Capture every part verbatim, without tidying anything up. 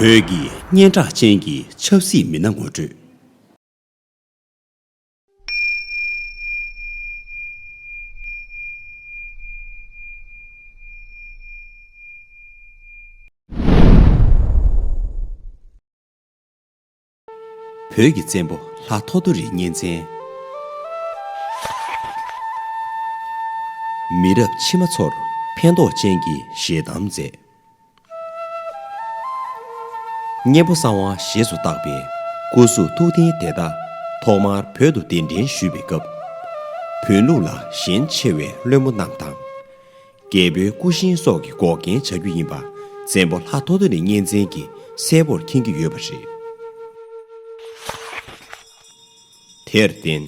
བོད་ཀྱི་སྙན་གྲགས་ཅན་གྱི་ཆབ་སྲིད་མི་སྣ་ངོ་སྤྲོད། བོད་ཀྱི་བཙན་པོ་ལྷ་ཐོ་ཐོ་རི་གཉན་བཙན། མི་རབས་ཕྱི་མ་ཚོར་ཕན་ཐོགས་ཅན་གྱི་ཞལ་གདམས་མཛད། གཉན་པོ་གསང་བ་ཞེས་སུ་བཏགས་པའི་སྐུ་གཟུགས་མཐུག་ལྡན་དེ་དག་ཐོག་མར་བོད་དུ་གདན་འདྲེན་ཞུས་པའི་སྐབས། བོན་ལུགས་ལ་ཞེན་ཆེ་བའི་བློན་པོ་རྣམས་དང་། རྒྱལ་པོའི་སྐུ་གཤེན་སོགས་ཀྱི་འགོག་རྐྱེན་བྱ་རྒྱུ་ཡིན་པ། བཙན་པོ་ལྷ་ཐོ་ཐོ་རི་གཉན་བཙན་གྱིས་གསལ་པོར་མཁྱེན་གྱི་ཡོད་པ་རེད། དེར་བརྟེན།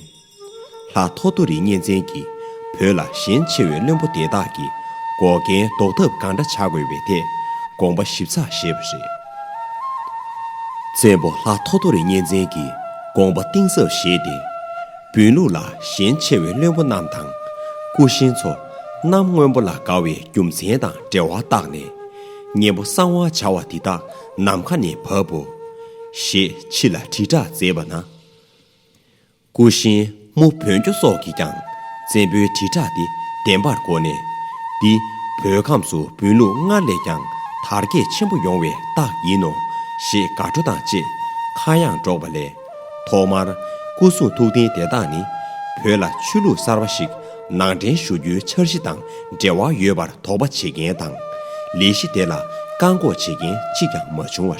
ལྷ་ཐོ་ཐོ་རི་གཉན་བཙན་གྱིས་བོད་ལ་ཞེན་ཆེ་བའི་བློན་པོ་དེ་དག་གི་འགོག་རྐྱེན་ཟློག་ཐབས་གང་འདྲ་བྱ་དགོས་པའི་ཐད་དགོངས་པ་ཞིབ་ཚགས་བཞེས་པ་རེད། བཙན་པོ་ལྷ་ཐོ་ཐོ་རི་གཉན་བཙན་གྱིས་དགོངས་པ་གཏིང་ཟབ་བཞེས་ཏེ། བོན་ལུགས་ལ་ཞེན་ཆེ་བའི་བློན་པོ་རྣམས་དང་། སྐུ་གཤེན་ཚོ་གནམ་སྔོན་པོ་ལ་དགའ་བའི་རྒྱུ་མཚན་དང་འབྲེལ་བ་བཏགས་ནས། གཉན་པོ་གསང་བ་བྱ་བ་འདི་དག་ནམ་མཁའ་ནས་བབ་བོ། ཞེས་ཕྱི་ལ་དྲིལ་བསྒྲགས་མཛད་པ་ན། སྐུ་གཤེན་མུ་བོན་སྐྱོ་སོགས་ཀྱིས་ཀྱང་བཙན་པོའི་དྲིལ་བསྒྲགས་འདི་བདེན་པར་གོ་ནས། འདི་བོད་ཁམས་སུ་བོན་ལུགས་སྔར་ལས་ཀྱང་དར་རྒྱས་ཆེན་པོ་ཡོང་བའི་རྟགས་ཡིན་ནོ། ཞེས་དགའ་སྤྲོ་དང་བཅས་ཁ་གཡང་སྒྲོག་པ་ལས། ཐོག་མར་སྐུ་གཟུགས་མཐུག་ལྡན་དེ་དག་ནི་བོད་ལ་ཆོས་ལུགས་གསར་པ་ཞིག་ནང་འདྲེན་ཞུ་རྒྱུའི་འཆར་གཞི་དང་འབྲེལ་བ་ཡོད་པར་དོགས་པ་བྱེད་མཁན་དང་། ལས་གཞི་དེ་ལ་བཀག་འགོག་བྱེད་མཁན་གཅིག་ཀྱང་མ་བྱུང་བ་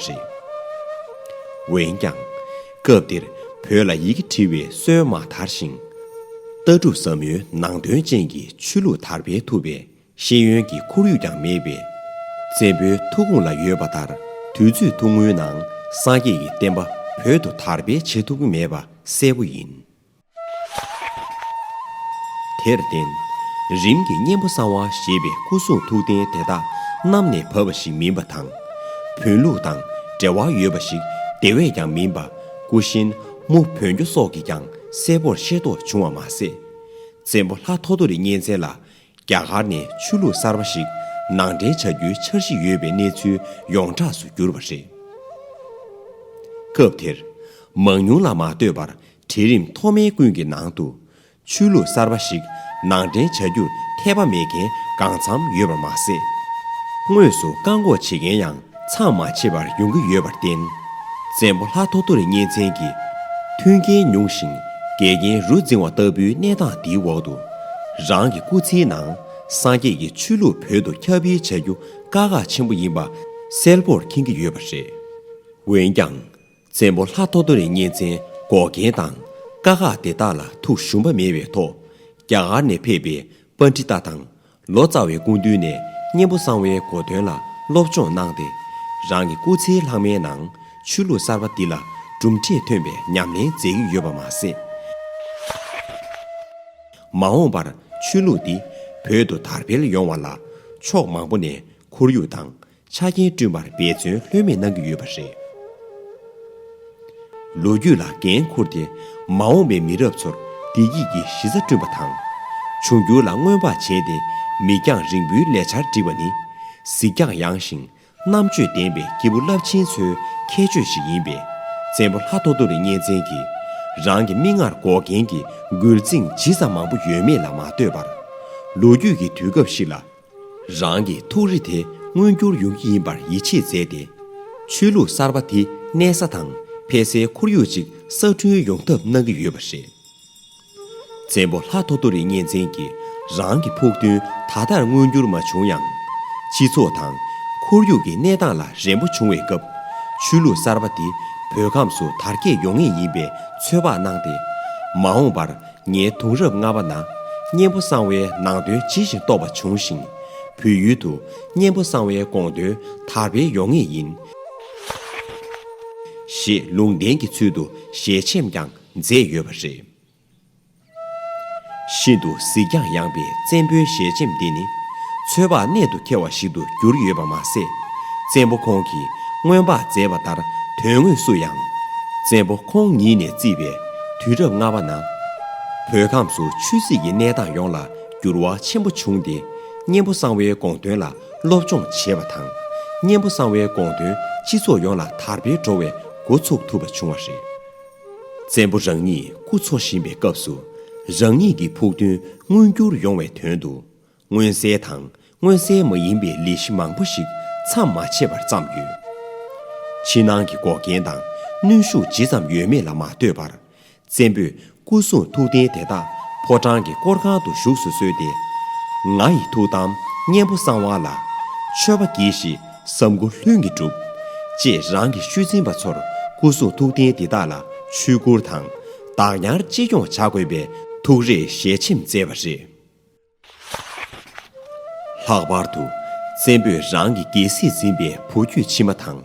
རེད། འོན་ཀྱང་། སྐབས་དེར་བོད་ལ་ཡི་གེ་བྲི་བའི་སྲོལ་མ་དར་ཞིང་། ལྟ་གྲུབ་ཟབ་མོའི་ནང་དོན་ཅན་གྱི་ཆོས་ལུགས་དར་སྤེལ་ཐུབ་པའི་ཤེས་ཡོན་གྱི་ཁོར་ཡུག་ཀྱང་མེད་པས། བཙན་པོའི་ཐུགས་དགོངས་ལ་ཡོད་པ་ལྟར་དུས་ཚོད་ཐུང་ངུའི་ནང་སངས་རྒྱས་ཀྱི་བསྟན་པ་བོད་དུ་དར་སྤེལ་བྱེད་ཐུབ་ཀྱི་མེད་པ་གསལ་པོ་ཡིན། དེར་བརྟེན། རིམ་གྱིས་གཉན་པོ་གསང་བ་ཞེས་པའི་སྐུ་གཟུགས་མཐུག་ལྡན་དེ་དག་གནམ་ནས་བབས་པ་ཞིག་མིན་པ་དང་། བོན་ལུགས་དང་འབྲེལ་བ་ཡོད་པ་ཞིག་དེ་བས་ཀྱང་མིན་པ། སྐུ་གཤེན་མུ་བོན་སྐྱོ་སོགས་ཀྱིས་ཀྱང་གསལ་པོར་ཤེས་རྟོགས་བྱུང་བ་མ་ཟད། བཙན་པོ་ལྷ་ཐོ་ཐོ་རི་གཉན་བཙན་ལ་རྒྱ་གར་ནས་ཆོས་ལུགས་གསར་པ་ཞིག་ནང་འདྲེན་བྱ་རྒྱུའི་འཆར་གཞི་ཡོད་པའི་གནས་ཚུལ་ཡོངས་གྲགས་སུ་གྱུར་པ་རེད། སྐབས་དེར། མང་ཉུང་ལ་མ་ལྟོས་པར་གྲལ་རིམ་མཐོ་དམན་ཀུན་གྱི་ནང་དུ། ཆོས་ལུགས་གསར་པ་ཞིག་ནང་འདྲེན་བྱ་རྒྱུར་འཐད་པ་མེད་མཁན་གང་འཚམ་ཡོད་པར་མ་ཟད། དངོས་སུ་བཀག་འགོག་བྱེད་མཁན་ཡང་མཚམས་མ་ཆད་པར་ཡོང་གི་ཡོད་པར་བརྟེན། བཙན་པོ་ལྷ་ཐོ་ཐོ་རི་གཉན་བཙན་གྱིས་མཐུན་རྐྱེན་ཉུང་ཞིང་འགལ་རྐྱེན་རུ་འཛིང་བ་ལྟ་བུའི་གནས་སྟངས་འདིའི་འོག་ཏུ། རང་གི་སྐུ་ཚེའི་ནང་སངས་རྒྱས་ཀྱི་ཆོས་ལུགས་བོད་དུ་ཁྱབ་སྤེལ་བྱ་རྒྱུ་དཀའ་ཁག་ཆེན་པོ་ཡིན་པ་གསལ་པོར་མཁྱེན་གྱི་ཡོད་པ་རེད། འོན་ཀྱང་། བཙན་པོ་ལྷ་ཐོ་ཐོ་རི་གཉན་བཙན་འགོག་རྐྱེན་དང་དཀའ་ཁག་དེ་དག་ལ་ཐུགས་ཞུམ་པ་མེད་པའི་ཐོག་རྒྱ་གར་ནས་ཕེབས་པའི་པཎྜི་ཏ་དང་ལོ་ཙཱ་བའི་སྐུ་མདུན་ནས་གཉན་པོ་གསང་བའི་གོ་དོན་ལ་སློབ་སྦྱོང་གནང་སྟེ། རང་གི་སྐུ་ཚེའི་ལྷག་མའི་ནང་ཆོས་ལུགས་གསར་པ་འདི་ལ་གྲུབ་འབྲས་ཐོན་པའི་ཉམས་ལེན་མཛད་ཀྱི་ཡོད་པ་མ་ཟད། མ་འོངས་པར་ཆོས་ལུགས་འདི་བོད་དུ་དར་འཕེལ་ཡོང་བ་ལ་ཕྱོགས་མང་པོ་ནས་ཁོར་ཡུག་དང་། ཆ་རྐྱེན་བསྐྲུན་པར་འབད་བརྩོན་ལྷོད་མེད་གནང་གི་ཡོད་པ་རེད། ལོ་རྒྱུས་ལ་འགན་འཁུར་ཏེ་མ་འོངས་པའི་མི་རབས་ཚོར་བདེ་སྐྱིད་ཀྱི་གཞི་རྩ་བསྐྲུན་པ་དང་། འབྱུང་འགྱུར་ལ་སྔོན་དཔག་བྱས་ཏེ་མིག་རྒྱང་རིང་པོའི་ལས་འཆར་སྒྲིག་པ་ནི་གཟིགས་རྒྱང་ཡངས་ཤིང་རྣམ་དཔྱོད་ལྡན་པའི་སྐྱེས་བུ་རླབས་ཆེན་ཚོའི་ཁྱད་ཆོས་ཤིག་ཡིན་པས། བཙན་པོ་ལྷ་ཐོ་ཐོ་རི་གཉན་བཙན་གྱིས་རང་གི་མིག་སྔར་འགོག་རྐྱེན་གྱི་འགུལ་རྫིང་ཇི་ཙམ་མང་པོ་ཡོད་མེད་ལ་མ་ལྟོས་པར། ལོ་རྒྱུས་ཀྱི་དུས་སྐབས་ཤིག་ལ། རང་གི་ཐུགས་རེ་དེ་མངོན་འགྱུར་ཡོང་གི་ཡིན་པར་ཡིད་ཆེས་མཛད་དེ། ཆོས་ལུགས་གསར་པ་དེ་གནས་ས་དང་ཕེབས་སའི་ཁོར་ཡུག་ཅིག་གསར་སྐྲུན་ཡོང་ཐབས་གནང་གི་ཡོད་པ་རེད། བཙན་པོ་ལྷ་ཐོ་ཐོ་རི་གཉན་བཙན་གྱིས་རང་གི་ཕུགས་འདུན་ད་ལྟར་མངོན་འགྱུར་མ་བྱུང་ཡང་། སྤྱི་ཚོགས་དང་ཁོར་ཡུག་གི་གནས་སྟངས་ལ་རན་པོ་བྱུང་བའི་སྐབས། ཆོས་ལུགས་གསར་པ་དེ་བོད་ཁམས་སུ་དར་རྒྱས་ཡོང་ངེས་ཡིན་པའི་ཚོད་དཔག་གནང་སྟེ། མ་འོངས་པར། ངའི་དུང་རབས་ལྔ་པ་ན་གཉན་པོ་གསང་བའི་ནང་དོན་ཇི་བཞིན་རྟོགས་པ་བྱུང་ཞིང་། བོད་ཡུལ་དུ་གཉན་པོ་གསང་བའི་དགོངས་དོན་དར་སྤེལ་ཡོང་ངེས་ཡིན། ཞེས་ལུང་བསྟན་གྱི་ཚུལ་དུ་ཞལ་ཆེམས་ཀྱང་མཛད་ཡོད་པ་རེད། ཤིན་ཏུ་གཟིགས་རྒྱང་ཡངས་པའི་བཙན་པོའི་ཞལ་ཆེམས་འདི་ནི་ཚོད་དཔག་གནད་དུ་འཁེལ་བ་ཞིག་ཏུ་གྱུར་ཡོད་པ་མ་ཟད། བཙན་པོ་ཁོང་གིས་སྔོན་དཔག་མཛད་པ་ལྟར་དོན་དངོས་སུ་ཡང་། བཙན་པོ་ཁོང་ཉིད་ནས་བརྩིས་པའི་དུས་རབས་ལྔ་པ་ན། བོད་ཁམས་སུ་ཆོས་སྲིད་ཀྱི་གནས་སྟངས་ཡོངས་ལ་འགྱུར་བ་ཆེན་པོ་བྱུང་སྟེ། གཉན་པོ་གསང་བའི་དགོངས་དོན་ལ་སློབ་སྦྱོང་བྱས་པ་དང་ གཉན་པོ་གསང་བའི་དགོངས་དོན་སྤྱི་ཚོགས་ཡོངས་ལ་དར་སྤེལ་འགྲོ་བའི་འགོ་ཚུགས་ཐུབ་པ་བྱུང་བ་རེད། བཙན་པོ་རང་ཉིད་སྐུ་འཚོ་བཞིན་པའི་སྐབས་སུ། རང་ཉིད་ཀྱི་ཕུགས་འདུན་མངོན་འགྱུར་ཡོང་བའི་དོན་དུ། མངོན་གསལ་དང་མངོན་གསལ་མ་ཡིན་པའི་ལས་གཞི་མང་པོ་ཞིག་མཚམས་མ་ཆད་པར་བརྩམས་ཡོད། ཕྱི་ནང་གི་འགོག་རྐྱེན་དང་གནོན་ཤུགས་ཇི་ཙམ་ཡོད་མེད་ལ་མ་ལྟོས་པར། བཙན་པོས་སྐུ་གསུང་ཐུགས་རྟེན་དེ་དག་ཕོ་བྲང་གི་སྐོར་ཁང་དུ་བཞུགས་སུ་གསོལ་ཏེ། ང་ཡི་ཐུགས་དམ་གཉན་པོ་གསང་བ་ལ། མཆོད་པ་གྱིས་ཤིག་བསམ་དགུ་ལྷུན་གྱིས་གྲུབ། ཅེས་རང་གི་ཤུལ་འཛིན་པ་ཚོར་སྐུ་གསུང་ཐུགས་རྟེན་འདི་དག་ལ་ཆོས་བཀུར་དང་བདག་ཉར་གཅེས་སྐྱོང་བྱ་དགོས་པའི་ཐུགས་རེ་ཞལ་ཆེམས་མཛད་པ་རེད། ལྷག་པར་དུ། བཙན་པོས་རང་གི་རྒྱལ་སྲིད་འཛིན་པའི་བུ་རྒྱུད་ཕྱི་མ་དང་།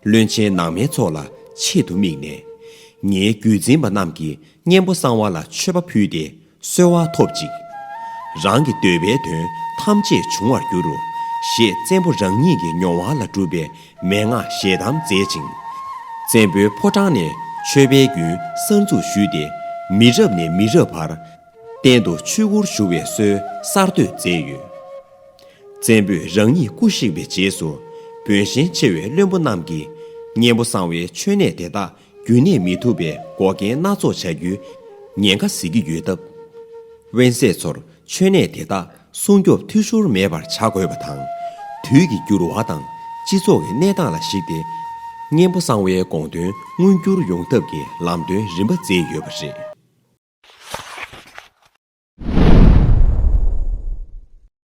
བློན་ཆེན་ནང་མའི་ཚོགས་ལ་ཆེད་དུ་དམིགས་ནས། ངའི་བརྒྱུད་འཛིན་པ་རྣམས་ཀྱིས་གཉན་པོ་གསང་བ་ལ་མཆོད་པ་ཕུལ་ཏེ་གསོལ་བ་ཐོབ་ཅིག། རང་གི་འདོད་པའི་དོན་ཐམས་ཅད་འབྱུང་བར་འགྱུར་རོ། ཞེས་བཙན་པོ་རང་ཉིད་ཀྱི་མྱོང་བ་ལ་གྲུབ་པའི་མན་ངག་ཞལ་གདམས་མཛད་ཅིང་། བཙན་པོའི་ཕོ་བྲང་ནས་མཆོད་པའི་རྒྱུན་གསར་འཛུགས་ཞུས་ཏེ། མི་རབས་ནས་མི་རབས་བར། གཏན་དུ་ཆོས་སྒོར་ཞུགས་པའི་སྲོལ་གསར་གཏོད་མཛད་ཡོད། བཙན་པོས་རང་ཉིད་སྐུ་གཤེགས་པའི་རྗེས་སུ། འབོད་ཞེན་ཆེ་བའི་བློན་པོ་རྣམས་ཀྱིས་གཉན་པོ་གསང་བའི་མཆོད་གནས་དེ་དག་རྒྱུན་གནས་མི་ཐུབ་པའི་འགོག་རྐྱེན་སྣ་ཚོགས་བྱ་རྒྱུའི་ཉེན་ཁ་གཟིགས་ཀྱི་ཡོད་སྟབས། དབེན་སྲས་ཚོར་མཆོད་གནས་དེ་དག་སྲུང་སྐྱོབ་འཐུས་ཤོར་མེད་པར་བྱ་དགོས་པ་དང་། དུས་ཀྱི་འགྱུར་བ་དང་སྤྱི་ཚོགས་ཀྱི་གནས་སྟངས་ལ་གཞིགས་ཏེ། གཉན་པོ་གསང་བའི་དགོངས་དོན་མངོན་འགྱུར་ཡོང་ཐབས་ཀྱི་ལམ་སྟོན་རིམ་པ་མཛད་ཡོད་པ་རེད།